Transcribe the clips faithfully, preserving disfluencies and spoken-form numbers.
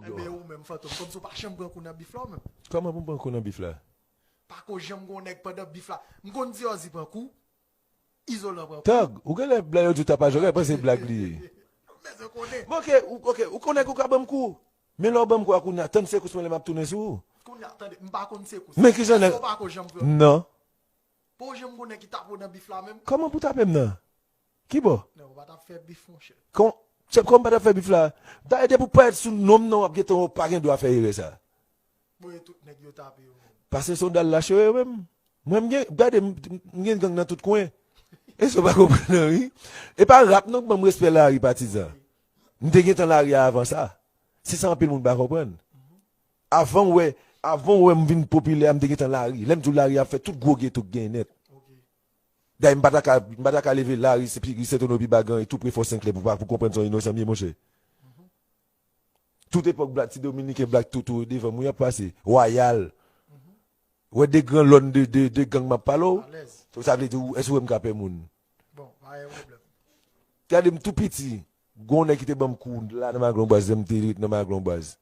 Ebyen, ou menm, Fantom, kòmsi w pa janm pran kou nan bif la, ou menm? Kòman pou m pran kou nan bif la? Pa ko janm gon nèg pandan bif la. M konn Diòzi pran kou, Izolan pran kou. Tòg, ou genlè blag yo di w tapaj, ou genlè panse blag li ye. Ou bezwen konnen. Bon, ok, ou, ok, ou konnen ke w ka ban m kou. Men lè w ban m kou a, kounye a, tann sekous mwen lè m ap tounen sou ou. Kounye a, tande, m pa konn sekous. Men kijan nèg. Sa w pa ko janm pran. Non. Pa w janm gon nèg ki tape w nan bif la menm? Kòman pou tape m nan? Ki bò? Non, ou pa t ap fè bif, monchè. Kon, se kòm m pa t ap fè bif la. Dayè, depi w parèt sou non m nan, w ap gentan wè w pa gen dwa fè erè sa. Bon, e tout nèg yo tape yo menm. Pase se yon dal lache yo menm. Mwen, m gen, gade, m, m gen gang nan tout kwen. E sa w pa konprann nan, wi. E pa rap non k ban m respè lari, patizan. M te gentan lari a avan sa. Se sa anpil moun pa konprann. Avan w wè, avan w wè m vin popilè a, m te gentan lari. Lè m di w lari a ap fè tout gwo geto k genyen nèt. Ok. Dayè, m pa ta ka, m pa ta ka leve lari, se pi, Senteno pi ba gang, e tou pre Fò Senklè pou pa, pou konprann se yon inosan m ye, monchè. Tout epòk blag, ti dominiken, blag toutou yo devan m, wi, y ap pase. Wayal. Wè de gran lòn de, de, de gang m ap pale w. Alèz. Sa vle di, ou, èske w wè m ka pè moun? Bon, pa gen pwoblèm. Gade m tou piti, gon nèg ki te ban m kou la nan Maglon Baz, lè m te ret nan Maglon Baz.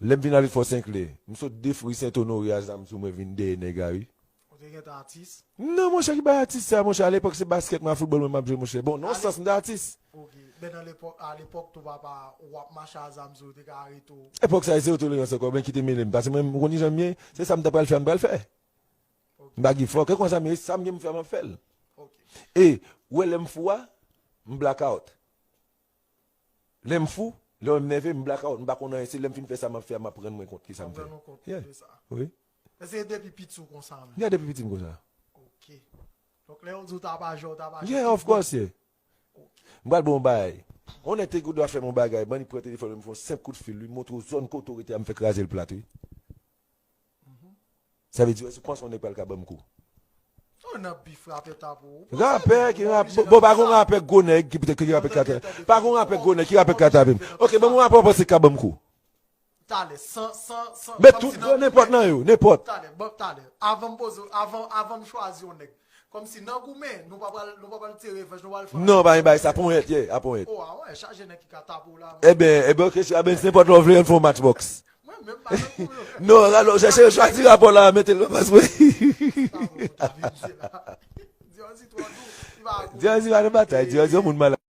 Lè m vin ale Fò Senklè, m sot de ri Sent Onore a zam sou mwen vin dèyè nèg a, wi. Ou te gentan atis? Non, monchè, ki bay atis sa, monchè. Alepòk, se baskèt mwen ak foutbòl mwen m ap jwe, monchè. Bon, nan sans, m te atis. Ok. Men nan lepòk, alepòk, tou papa, w ap mache a zam sou ou, te ka arete w. Epòk sa, e zewo tolerans ankò, men ki te mele m. Paske mwen, m konn jan m ye, se sa m ta pral fè, m pral fè. Ok. M pa give fuck. E konsa, men sa m gen m fè, m ap fè l. Ok. E, ou wè lè m fou a, m blackout. Lè m fou, lè m nève, m blackout, m pa konn anyen, se lè m fin fè sa m ap fè a, m ap rann mwen kont ki sa m fè. Rann ou kont de sa. Wi. Men se depi piti w konsa menm? Yeah, depi piti m konsa. Ok. Donk lè yo di w tapajè, w tapajè. Yeah, of course, yeah. Ok. M pral ba w yon bagay. On nèg te gen dwa fè m yon bagay, bann li pran telefòn mwen, m fè yon senp kout fil, li montre w zòn kote w rete a, m fè kraze l plat, wi. Sa vle di, èske w panse yon nèg pral ka ban m kou? Ou nan bif rapè tape w. Rapè ki rapè, bon, pa gon rapè gwo nèg ki petèt ki rapè ka tape. Pa gon rapè gwo nèg ki rapè ka tape m. Ok, ban m yon rapè w panse ki ka ban m kou. Talè, san, san, san. Men tout, nenpòt nan yo, nenpòt. Talè, bon, talè. Avan m poze, avan, avan m chwazi yon nèg. Kòmsi nan goumen, nou pa pral, nou pa pral tire revanj, nou pral fè. Non, pa yon bagay sa, ponyèt, yeah, a ponyèt. Oh, ah ouais, chaje nèg ki ka tape w la. Ebyen, ebyen, ok, si, ebyen, nenpòt lè w vle, ann fè yon match box. Mwen menm pa nan goumen. Non, alò, chèche, chwazi rapò la, mete l nan pas mwen. Sa bon, ta vin di la. Dianzi twò dou, li pa goumen. Dianzi pa nan batay, Dianzi yon moun malad.